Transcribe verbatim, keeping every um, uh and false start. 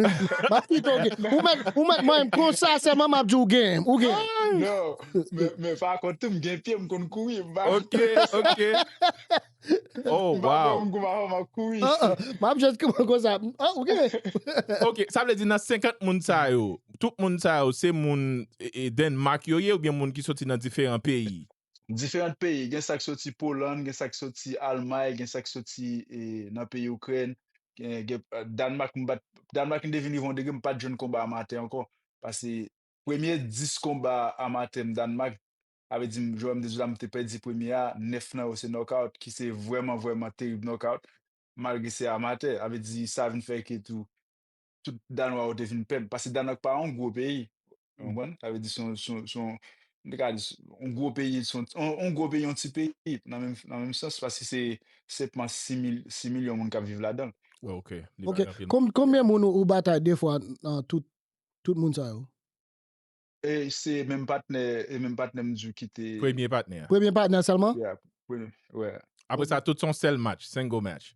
M ap kite w gen. Ou mèt, ou mèt mwen konsa sèlman m ap di w gen. Ou gen. Non, men, men pa kont tou, m gen pye, m konn kouri. M pa Ok, ok. Oh, m pa wow. M konn pa m ap kouri. Ah, ah, m ap jis kouman konsa. Ah, ou gen. Ok, sa vle di nan senkant moun sa yo, tout moun sa yo, se moun e, e, Denmark yo ye oubyen moun ki soti nan diferan peyi? Diferan peyi. Gen sa k soti Polann, gen sa k soti Almay, gen sa k soti e, nan peyi Ikrèn. Gen, gen, eh, Danmak, m bat, Danmak m te vin rive yon degre, m pa t jwenn konba amatè ankò. Paske premye dis konba amatè m Danmak, avè di m, jwè m te di la, m te pèdi premye a, nèf nan yo se knockout, ki se vrèman, vrèman terib knockout. Malgre se amatè, avè di sa vin fè ke tou, tout Danwa yo te vin pè m. Paske Danmak pa yon gwo peyi. Ou konprann? Sa vle di se yon, se yon, se yon, m te ka di, se yon gwo peyi, se yon, yon, yon gwo peyi, yon ti peyi, nan menm, nan menm sans, paske se senpman sis mil, sis milyon moun k ap viv ladan l. Ouais, ok. Li Ok. pa gen anpil. Kon- Konbyen moun ou, ou batay de fwa nan tout, tout moun sa yo? E se menm patnè, e menm patnè m di w ki te. Premye patnè. Premye patnè sèlman? Yeah, premye, ouais. Apre sa, tout se yon sèl match, single match.